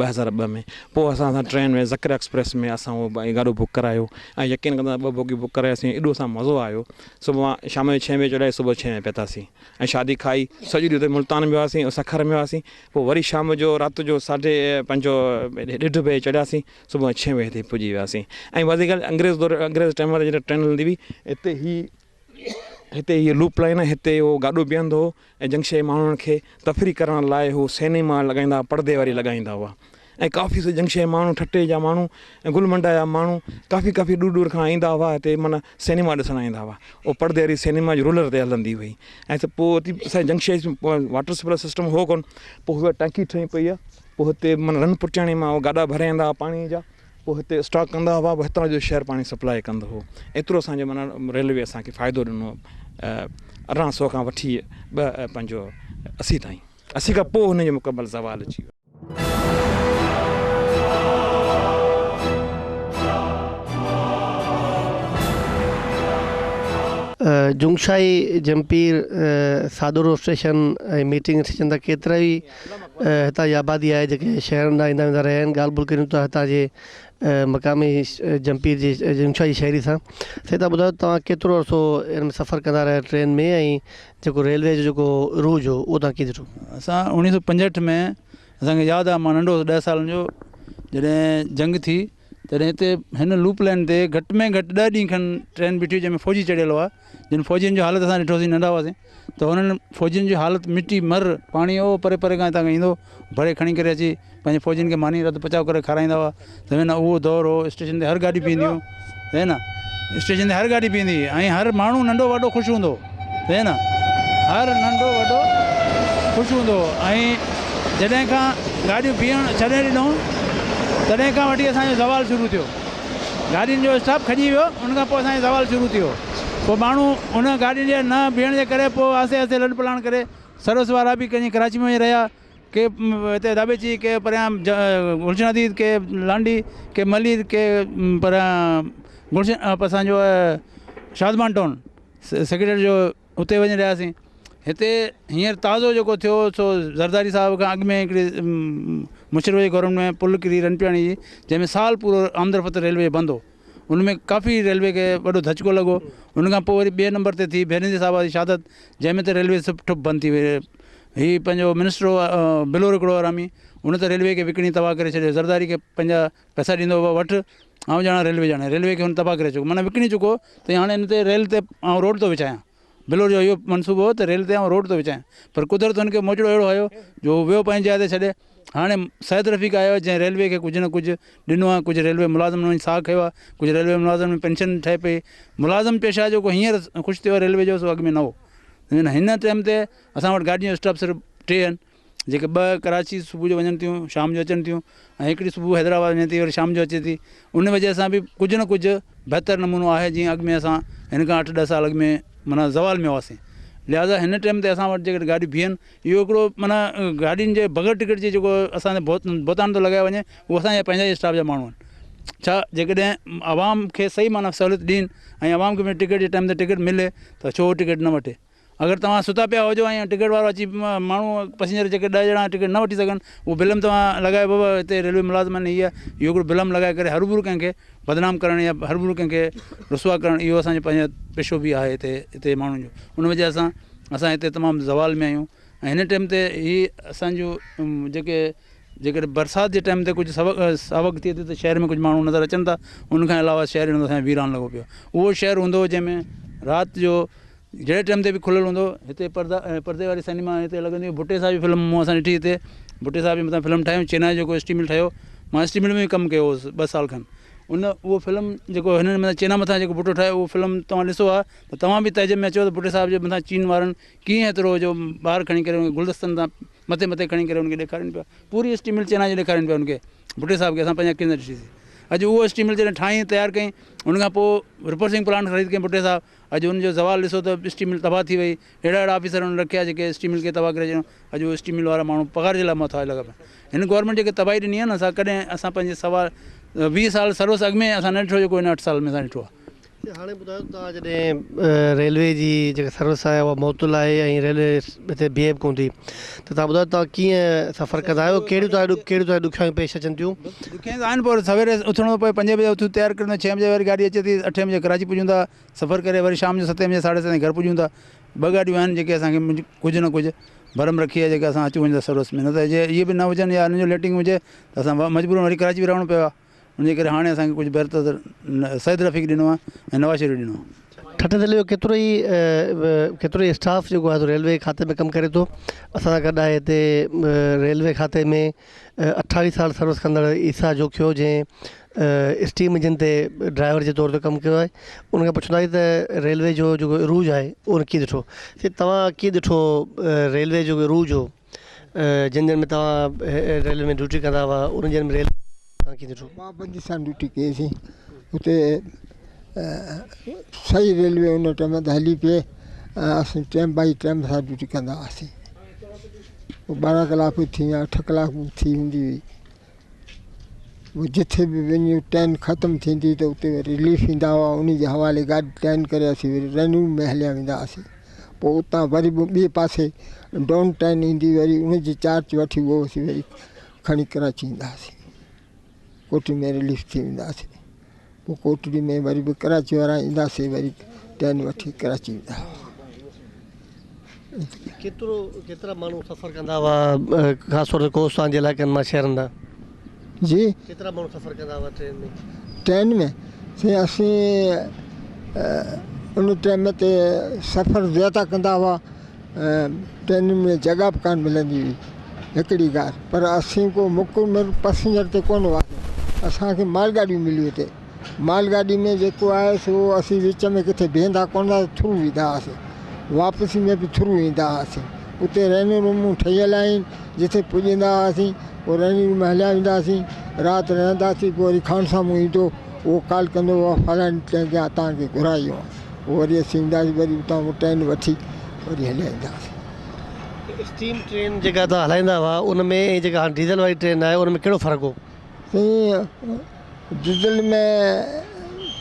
2002 ۾ پوء اسان اسان ٽرين ۾ ذڪر ايڪسپريس ۾ اسان اهو گاڏو بڪ ڪرايو ۽ يقين ڪندا ٻه بوگيون بڪ ڪراياسين ايڏو اسان مزو آيو صبح شام جو ڇهين بجي چڙهياسين صبح ڇهين بجي پهتاسين ۽ شادي کائي سڄو ڏينهن اتي ملتان ۾ هئاسين سکر ۾ هئاسين پوء وري شام جو رات جو ساڍي پنهنجو ڏيڍ بجي چڙهياسين صبح ڇهين بجي هتي پڄي وياسين ۽ وڌيڪ ڳالهه انگريز دور انگريز ٽائيم واري جڏهن ٽرين هلندي هئي هتي هي هتي هيء لوپ لائين آهي هتي اهو گاڏو بيهندو هو ۽ جنگشاهي جي ماڻهن کي تفريح ڪرڻ لاء هو سئنيما لڳائيندا هئا پڙدي واري لڳائيندا هئا ۽ ڪافي جنگشاهي ماڻهو ٺٽي جا ماڻهو ۽ گل منڊا جا ماڻهو ڪافي ڪافي ڏور ڏور کان ايندا هئا هتي معنيٰ سئنيما ڏسڻ ايندا هئا اهو پڙدي واري سئنيما جي رولر تي هلندي هئي ۽ پوء اسان جي جنگشاهي واٽر سپلاء سسٽم هو ڪونه پوء هوء ٽانڪي ٺهي پئي آهي پوء هتي معنيٰ رن پٽياڻي مان اهي گاڏا ڀري ايندا هئا پاڻي جا پوء هتي اسٽاڪ ڪندا هئا پوء هتان جو شهر پاڻي سپلاء ڪندو هو ايترو اسان جو معنيٰ ريلوي اسان کي فائدو ڏنو 1800 کان وٺي ٻه پنهنجو 80 تائين 80 کان پوء هن جو مڪمل زوال اچي ويو. Jungshahi Jhimpir Sadoro station ۽ meeting station تان ڪيترائي هتان جي آبادي آهي جيڪي شهرن ڏانهن ايندا ويندا رهيا آهن ڳالهه ٻولهه ڪريون ٿا هتان جي مقامي جمپير جي جنگشاهي جي شهري سان سائين تهان ٻڌايو توهان ڪيترو عرصو ان ۾ سفر ڪندا رهيا ٽرين ۾ ۽ جيڪو ريلوي جو جيڪو عروج هو اهو توهان ڪيئن ڏٺو؟ اسان 1965 ۾ اسان کي ياد آهي مان ننڍو هوس ڏهه سالن جو جڏهن جنگ ٿي تڏهن هتي هن لوپ لائين تي گهٽ ۾ گهٽ ڏهه ڏينهن کن ٽرين بيٺي هئي جنهن ۾ فوجي چڙهيل هئا جن فوجين جو حالت اسان ڏٺوسين ننڍا هئاسين ته هنن فوجين جي حالت مٽي مر پاڻي او پري پري کان هتان کان ايندو ڀري کڻي ڪري اچي پنهنجي فوجين کي ماني رڌ پچاء ڪري کارائيندا هئا ته نه اهو دور هو اسٽيشن تي هر گاڏي بيهندي هيون ته نه اسٽيشن تي هر گاڏي بيهندي هئي ۽ هر ماڻهو ننڍو وڏو خوش هوندو هو ته نه هر ننڍو وڏو خوش هوندو هو ۽ جڏهن کان گاڏيون بيهڻ ڇڏي ڏنو تڏهن کان وٺي اسان جو زوال شروع ٿيو. گاڏين جو اسٽاپ کڄي ويو ان کان پوء اسان جو زوال شروع ٿي ويو پوء ماڻهو ان گاڏين جي نه بيهڻ جي ڪري پوء آهستي آهستي لڏ پلاڻ ڪري سروس وارا به ڪنهن ڪراچي ۾ وڃي رهيا ڪي هتي داٻيچي ڪي پريان گلشن حديد ڪي لانڍي ڪي ملير ڪي پريان گلشن اسان جو شادمان ٽائون سيڪريٽريٽ جو اتي وڃي رهياسين. هتي هينئر تازو جيڪو ٿيو سو زرداري صاحب کان اڳ ۾ هڪڙي مشرف جي گورنمينٽ ۾ پل ڪري رنپياڻي جي جنهن ۾ سال پورو آمدرفت ريلوي بند هو ان ۾ ڪافي ريلوي کي وڏو ڌچڪو لڳو ان کان پوء وري ٻئي نمبر تي ٿي بينظير صاحب جي شهادت جنهن ۾ ته ريلوي سڀ ٺپ بند ٿي وئي هي پنهنجو منسٽر هو بلور هڪڙو حرامي ان ته ريلوي کي وڪڻي تباهه ڪري ڇڏيو زرداري کي پنهنجا پئسا ڏيندو هو وٺ آئون ڄاڻان ريلوي ڄاڻي ريلوي کي هن تباهه ڪري چڪو معنيٰ وڪڻي چڪو ته هاڻي هن تي ريل تي آئون روڊ ٿو وڇايان بلور جو اهو منصوبو هو ته ريل تي آئون روڊ ٿو وڇايان پر قدرت هن کي موچڙو اهڙو هنيو جو هو ويو پنهنجي جاء تي ڇڏي هاڻي سعد رفيق آيو آهي جنهن ريلوي کي ڪجهه نه ڪجهه ڏنو آهي ڪجهه ريلوي ملازمن وڃي ساهه کنيو آهي ڪجهه ريلوي ملازمن ۾ پينشن ٺهي پئي ملازم پيشه جيڪو هينئر خوش ٿيو آهي ريلوي جو سو اڳ ۾ نه هو هن ٽائيم تي اسان وٽ گاڏين جو اسٽاپ صرف ٽي آهن جيڪي ٻه ڪراچي صبح جو وڃن ٿيون شام جو اچن ٿيون ۽ هڪڙي صبح حيدرآباد وڃي ٿي وري شام جو اچي ٿي ان وجه سان به ڪجهه نه ڪجهه بهتر نمونو آهي جيئن اڳ ۾ اسان هن کان اٺ ڏهه سال اڳ ۾ معنيٰ زوال ۾ هئاسين لهٰذا هن ٽيم تي اسان وٽ جيڪڏهن گاڏيون بيهن اهو هڪڙو معنيٰ گاڏين جي بغير ٽڪيٽ جي جيڪو اسان تي بهتان ٿو لڳايو وڃي اهو اسان جا پنهنجا ئي اسٽاف جا ماڻهو آهن ڇا جيڪڏهن عوام کي صحيح معنيٰ سهولت ڏين ۽ عوام کي ٽڪيٽ جي ٽائيم تي ٽڪيٽ ملي ته ڇو ٽڪيٽ نه وٺي اگر توهان ستا پيا هجو ۽ ٽڪيٽ وارو اچي ماڻهو پئسينجر جيڪي ڏهه ڄڻا ٽڪيٽ نه وٺي سگهن اهو بلم توهان لڳايو بابا هتي ريلوي ملازم آهن هي آهي اهو هڪڙو بلم لڳائي ڪري هروڀرو ڪنهن کي بدنام ڪرڻ يا هروڀرو ڪنهن کي رسوا ڪرڻ اهو اسان جو پنهنجو پيشو به آهي هتي هتي ماڻهن جو ان وجه سان اسان هتي تمام زوال ۾ آهيون ۽ هن ٽيم تي هي اسان جو جيڪي جيڪڏهن برسات جي ٽائيم تي ڪجهه ساوڪ ساوڪ ٿئي ٿي ته شهر ۾ ڪجهه ماڻهو نظر اچن ٿا ان کان علاوه شهر اسان جو ويران لڳو پيو آهي اهو شهر هوندو هو جنهن ۾ رات جو جهڙي ٽائيم تي به کليل هوندو هتي پردا پردي واري سئنيما هتي لڳندي هئي ڀٽي صاحب جي فلم مون اسان ڏٺي هتي ڀٽي صاحب جي مٿان فلم ٺاهيون چينائي جيڪو اسٽيل مل ٺهيو مان اسٽيل مل ۾ به ڪم ڪيو هوس ٻه سال کن ان اهو فلم جيڪو هنن مٿان چينا مٿان جيڪو ڀٽو ٺاهيو اهو فلم توهان ڏسو ها ته توهان به تعجب ۾ اچو ته ڀٽي صاحب جي مٿان چين وارن ڪيئن ايترو جو ٻار کڻي ڪري ان کي گلدستن تان مٿي مٿي کڻي ڪري ان کي ڏيکارين پيا پوري اسٽيل مل چينا جي ڏيکارين پيا ان کي ڀٽي صاحب کي اسان پنهنجي اکين سان ڏٺي سي اڄ اهو اسٽيل مل جڏهن ٺاهين تيار ڪئين ان کان پوء رپرسنگ پلانٽ خريد ڪئين ڀٽي صاحب اڄ ان جو زوال ڏسو ته اسٽيل مل تباهه ٿي وئي اهڙا اهڙا آفيسر انهن رکيا جيڪي اسٽيل مل کي تباهه ڪري ڇڏيو اڄ اهي اسٽيل مل وارا ماڻهو پگهار جي لاء محتاج لڳا پيا آهن هن گورنمينٽ جيڪي تباهي ڏني آهي نه سا ڪڏهن اسان پنهنجي سوا 20 سال سروس اڳ ۾ اسان نه ڏٺو جيڪو هن 8 سال ۾ اسان ڏٺو آهي. هاڻي ٻڌايو توهان جڏهن ريلوي جي جيڪا سروس آهي اها معطل آهي ۽ ريلوي هتي بيهي به ڪونه ٿي ته توهان ٻڌايو توهان ڪيئن سفر ڪندا آهيو ڪهڙيون توهان ڪهڙيون توهان ڏکيائيون پيش اچن ٿيون. ڏکيائيون ته آهن پر سوير اٿڻو ٿو پوي پنجين بجي اٿون تيار ڪريون ٿا ڇهين بجي وري گاڏي اچي ٿي اٺين بجي ڪراچي پڄون ٿا سفر ڪري وري شام جو ستين بجي ساڍي ستين گهر پڄون ٿا ٻه گاڏيون آهن جيڪي اسان کي ڪجهه نه ڪجهه ڀرم رکي آهي جيڪا اسان اچون وڃون ٿا سروس ۾ نه ته جي اهي به نه هجن يا انهن جو ليٽنگ هجي ته اسان مجبورن وري ڪراچي به رهڻو پيو آهي. ان جي ڪري هاڻي اسان کي ڪجهه بهتر سيد رفيق ڏنو آهي ۽ نواز شريف ڏنو آهي. ٺٽي ضلعي جو ڪيترو ئي ڪيترو ئي اسٽاف جيڪو آهي سو ريلوي کاتي ۾ ڪم ڪري ٿو اسان سان گڏ آهي هتي ريلوي کاتي ۾ 28 سال سروس ڪندڙ عيسيٰ جوکيو جنهن اسٽيم انجن تي ڊرائيور جي طور تي ڪم ڪيو آهي ان کان پڇنداسين ته ريلوي جو جيڪو عروج آهي اهو ڪيئن ڏٺو سي توهان ڪيئن ڏٺو ريلوي جو عروج هو جن جن ۾ توهان ريلوي ۾ ڊيوٽي ڪندا هئا انهن جن ۾ ريلوي توهان ڪيئن ڏٺو؟ مان پنجين سال ڊيوٽي ڪئي سين اتي صحيح ريلوي ان ٽائيم تي هلي پئي ۽ اسين ٽيم بائي ٽيم سان ڊيوٽي ڪندا هئاسين پوء 12 ڪلاڪ به ٿي ويا 8 ڪلاڪ به ٿي ويندي هئي پوء جٿي به وڃي ٽرين ختم ٿيندي ته اتي وري رليف ايندا هئا ان جي حوالي گاڏي ٽرين ڪري اسين وري رينو ۾ هليا ويندا هئاسين پوء اتان وري به ٻئي پاسي ڊائون ٽرين ايندي وري ان جي چارج وٺي اهو اسين وري کڻي ڪراچي ايندا هئاسين ڪوٽڙي ۾ رليف ٿي ويندا هئاسين پوء ڪوٽڙي ۾ وري به ڪراچي وارا اينداسين وري ٽرين وٺي ڪراچي ويندا هئا. ڪيترو ڪيترا ماڻهو سفر ڪندا هئا خاص طور تي ڪوهستان جي علائقن مان شهرن ڏانهن؟ جي ڪيترا ماڻهو سفر ڪندا هئا ٽرين ۾؟ ٽرين ۾ سائين اسين ان ٽائيم تي سفر زياده ڪندا هئا ٽرينن ۾ جڳهه به ڪانه ملندي هئي هڪڙي ڳالهه پر اسين ڪو مڪمل پسينجر تي ڪونه هئاسين اسانکي مال گاڏيون مليون هتي مال گاڏي ۾ جيڪو آهي سو اسين وچ ۾ ڪٿي بيهندا ڪونه هئاسين ٿرو ويندا هئاسين واپسي ۾ به ٿرو ايندا هئاسين اتي رينو رومون ٺهيل آهن جتي پڄندا هئاسين پوء رينو روم ۾ هليا ويندا هئاسين رات رهنداسين پوء وري خان سامهون ايندو اهو ڪال ڪندو هو فلاڻي ٽرين تي توهان کي گهرائي ويو آهيان پوء وري اسين اينداسين وري اتان ٽرين وٺي وري هليا ايندا هئاسين. اسٽيم ٽرين جيڪا توهان هلائيندا هئا ان ۾ ۽ جيڪا هاڻي ڊيزل واري ٽرين آهي ان ۾ ڪهڙو فرق هو؟ سائين ڊيزل ۾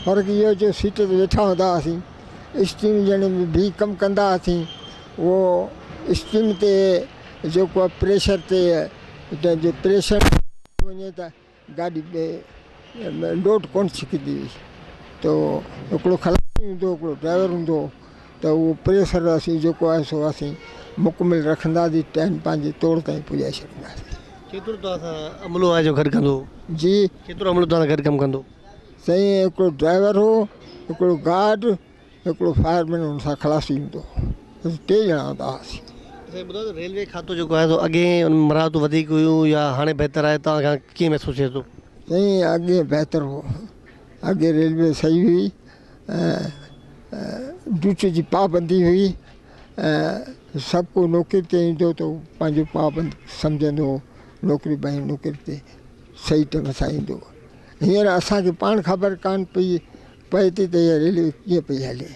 فرق اهو جو سيٽ تي ويٺا هوندا هئاسين اسٽيم ڄڻ به ڪم ڪندا هئاسين اهو اسٽيم تي جيڪو آهي پريشر تي جو پريشر وڃي ته گاڏي لوڊ ڪونه ڇڪندي هئي ته هڪڙو خلاصي هوندو هو هڪڙو ڊرائيور هوندو هو ته اهو پريشر اسين جيڪو آهي سو اسين مڪمل رکنداسين ٽائيم پنهنجي توڙ تائين پڄائي ڇڏينداسين. ڪيترو توهان سان عملو آهي جو گڏ ڪندو هو؟ جي. ڪيترو عملو توهان سان گڏ ڪم ڪندو هو؟ سائين هڪڙو ڊرائيور هو، هڪڙو گارڊ، هڪڙو فائر مين ان سان خلاصي هوندو هو. اسين ٽي ڄڻا هوندا هئاسين. سائين ٻڌايو ته ريلوي کاتو جيڪو آهي سو اڳئين ان ۾ مراعتون وڌيڪ هيون يا هاڻي بهتر آهي توهان کان ڪيئن محسوس ٿئي ٿو؟ سائين اڳئين بهتر هو. اڳي ريلوي صحيح هئي ۽ ڊيوٽي جي پابندي هئي ۽ سڀ ڪو نوڪري تي ايندو ته پنهنجو پابند سمجهندو هو نوڪري ڀئي نوڪري تي صحيح ٽيم سان ايندو هو هينئر اسان کي پاڻ خبر ڪانه پئي پئي ٿي ته هيء ريلوي ڪيئن پئي هلي.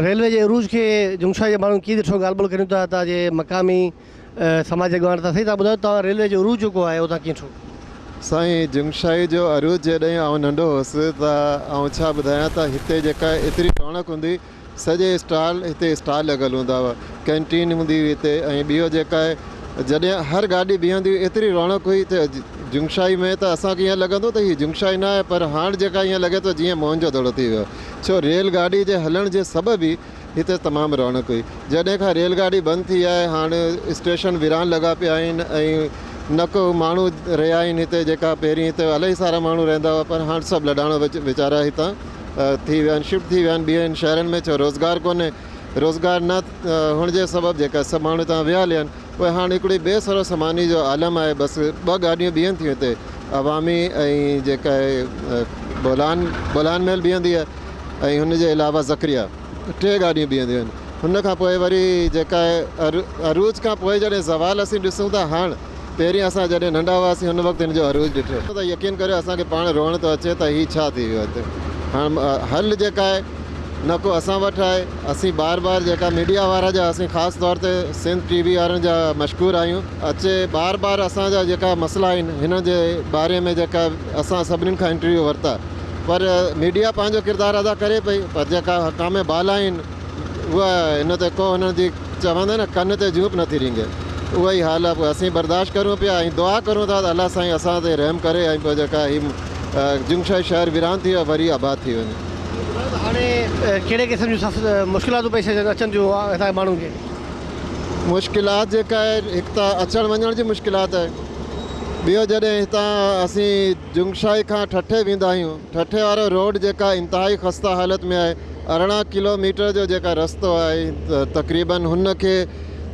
ريلوي جي عروج کي جنگشاهي جي ماڻهن ڪيئن ڏٺو ڳالهه ٻولهه ڪريون ٿا هتان جي مقامي سماجي اڳواڻ سان سائين توهان ٻڌايو توهان ريلوي جو عروج جيڪو آهي اهو توهان ڪيئن ڏٺو؟ سائين جنگشاهي جو عروج جڏهن آئون ننڍو هوس ته آئون ڇا ٻڌايان ته هتي جيڪا ايتري رونق هوندي هئي سڄي اسٽال هتي اسٽال لڳل هوندا هئا ڪينٽين هوندي هئي هتي ۽ ٻيو جيڪا آهي جڏهن هر گاڏي بيهندي هئي ايتري رونق هئي ته جنگشاهي ۾ ته اسان کي ائين لڳندو ته هي جنگشاهي نه آهي پر هاڻ جيڪا ائين لڳي ٿو جيئن موهن جو دڙو ٿي ويو آهي ڇو ريل گاڏي جي هلڻ جي سبب ئي هتي تمام رونق هئي جڏهن کان ريل گاڏي بند ٿي آهي هاڻ اسٽيشن ويران لڳا پيا آهن ۽ نه ڪو ماڻهو رهيا آهن هتي جيڪا پهرين هتي الاهي سارا ماڻهو رهندا هئا پر هاڻ سڀ لڏاڻو ويچارا هتان ٿي ويا آهن شفٽ ٿي ويا آهن ٻين شهرن ۾ ڇو روزگار ڪونهي روزگار نه هئڻ جي سبب جيڪا سڀ ماڻهو هتان ويا هليا آهن. پوء هاڻ هڪڙي بي سرو سماني جو عالم آهي بس ٻه گاڏيون بيهن ٿيون هتي عوامي ۽ جيڪا آهي بولان بولان ميل بيهندي آهي ۽ هن جي علاوه زڪريا ٽي گاڏيون بيهنديون آهن هن کان پوء وري جيڪا آهي عروج کان پوء جڏهن زوال اسين ڏسون ٿا هاڻ پهرين اسان جڏهن ننڍا هئاسين هن وقت هن جو عروج ڏٺو ته يقين ڪريو اسان کي پاڻ روئڻ ٿو اچي ته هي ڇا ٿي ويو هتي هاڻ حل جيڪا آهي نه ڪو اسان وٽ آهي اسين بار بار جيڪا ميڊيا وارا جا اسين خاص طور تي سنڌ ٽي وي وارن جا مشڪور آهيون اچي بار بار اسان جا جيڪا مسئلا آهن هن جي باري ۾ جيڪا اسان سڀني کان انٽرويو ورتا پر ميڊيا پنهنجو ڪردار ادا ڪري پئي پر جيڪا حڪام بالا آهن اها هن تي ڪو هن جي چوندا نه ڪن تي جون به نٿي رينگي اهو ئي حال آهي پوء اسين برداشت ڪريون پيا ۽ دعا ڪريون ٿا ته الله سائين اسان تي رحم ڪري ۽ پوء جيڪا هي جنگشاهي شهر ويران ٿي ويو وري آباد ٿي وڃي. هاڻي ڪهڙي قسم جون مشڪلاتون پيش اچن ٿيون هتان جي ماڻهن کي؟ مشڪلات جيڪا آهي هڪ ته اچڻ وڃڻ جي مشڪلات آهي ٻيو جڏهن هتان اسين جنگشاهي کان ٺٽي ويندا آهيون ٺٽي وارو روڊ جيڪا انتهائي خسته حالت ۾ آهي 18 ڪلو ميٽر جو جيڪا رستو آهي تقريبن هن کي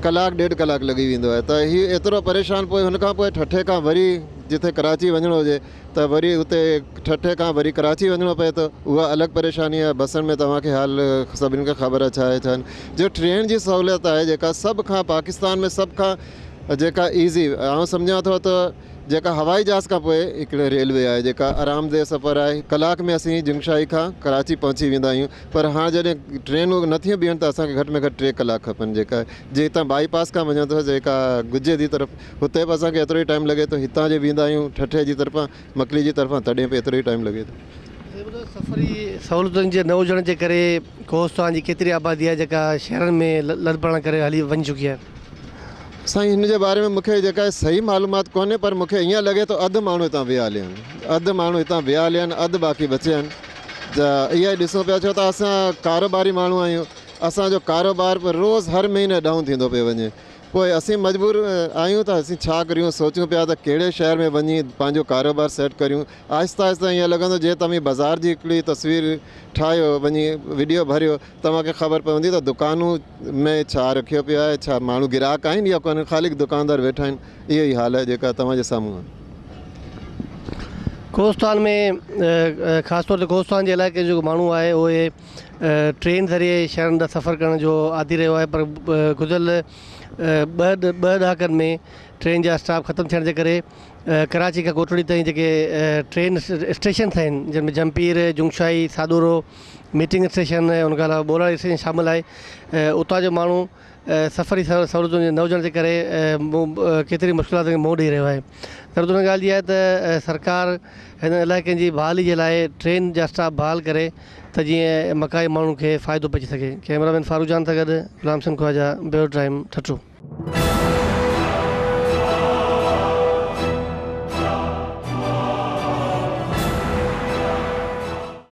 ڪلاڪ ڏيڍ ڪلاڪ لڳي ويندو آهي ته هي ايترو پريشان پوء هن کان پوء ٺٽي کان وري جتي ڪراچي وڃڻو هجي ته وري اتي ٺٽي کان وري ڪراچي وڃڻو پئي ٿو اها الڳ پريشاني آهي بسن ۾ توهان کي حال سڀني کي خبر آهي ڇا آهي ڇا نه جو ٽرين جي سهولت آهي جيڪا سڀ کان پاڪستان ۾ سڀ کان جيڪا ايزي آئون سمجهان ٿو ته جيڪا هوائي جهاز کان پوء هڪڙي ريلوي آهي جيڪا آرام ده سفر آهي ڪلاڪ ۾ اسين جنگشاهي کان ڪراچي پهچي ويندا آهيون پر هاڻ جڏهن ٽرينون نٿيون بيهن ته اسان کي گهٽ ۾ گهٽ ٽي ڪلاڪ کپن جيڪا جي هتان بائي پاس کان وڃون ته جيڪا گجي جي طرف هتي به اسان کي ايترو ئي ٽائيم لڳي ٿو هتان جي ويندا آهيون ٺٽي جي طرفان مڪلي جي طرفان تڏهن به ايترو ئي ٽائيم لڳي ٿو. سفري سهولتن جي نه هجڻ جي ڪري ڪوهستان جي ڪيتري آبادي آهي جيڪا شهرن ۾ لڏپلاڻ ڪري هلي وڃي چڪي آهي. سائين هن جي باري ۾ مون کي جيڪا صحيح معلومات ڪونهي پر مون کي ائين لڳي ٿو اڌ ماڻهو هتان ويا هليا آهن اڌ ماڻهو هتان ويا هليا آهن اڌ باقي بچيا آهن ته اها ئي ڏسون پيا ڇو ته اسان ڪاروباري ماڻهو آهيون اسان جو ڪاروبار به روز هر مهيني ڊائون ٿيندو پيو وڃي پوء اسين مجبور آهيون ته اسين ڇا ڪريون سوچون پيا ته ڪهڙي شهر ۾ وڃي پنهنجو ڪاروبار سيٽ ڪريون آهستي آهستي ائين لڳندو جي توهين بازار جي هڪڙي تصوير ٺاهيو وڃي وڊيو ڀريو توهان کي خبر پوندي ته دڪانون ۾ ڇا رکيو پيو آهي، ڇا ماڻهو گراهڪ آهن يا ڪونهن، خالي دڪاندار ويٺا آهن، اهو ئي حال آهي جيڪا توهان جي سامهون آهي. ڪوهستان ۾ خاص طور تي ڪوهستان جي علائقي جو جيڪو ماڻهو آهي اهي ٽرين ذريعي شهرن ڏانهن سفر ڪرڻ جو عادي رهيو آهي پر گذريل ٻه ڏهاڪن ۾ ٽرين جا اسٽاپ ختم ٿيڻ جي ڪري ڪراچي کان ڪوٽڙي تائين جيڪي ٽرين اسٽيشنس آهن جن ۾ جمپير، جنگشاهي، ساڏورو، ميٽنگ اسٽيشن ۽ ان کان علاوه ٻولاڙي اسٽيشن شامل آهي اتان جو ماڻهو سفري سهولتن جي نه هجڻ جي ڪري ڪيتري مشڪلاتن کي منهن ڏئي رهيو آهي ضرورت ان ڳالهه جي آهي ته سرڪار هن علائقن جي بحالي جي لاء ٽرين جا اسٽاپ بحال ڪري ته جيئن مقامي ماڻهن کي فائدو پهچي سگهي ڪئميرا مين فاروق جان سان گڏ غلام حسين خواجه بيورو ٽائيم ٺٽو.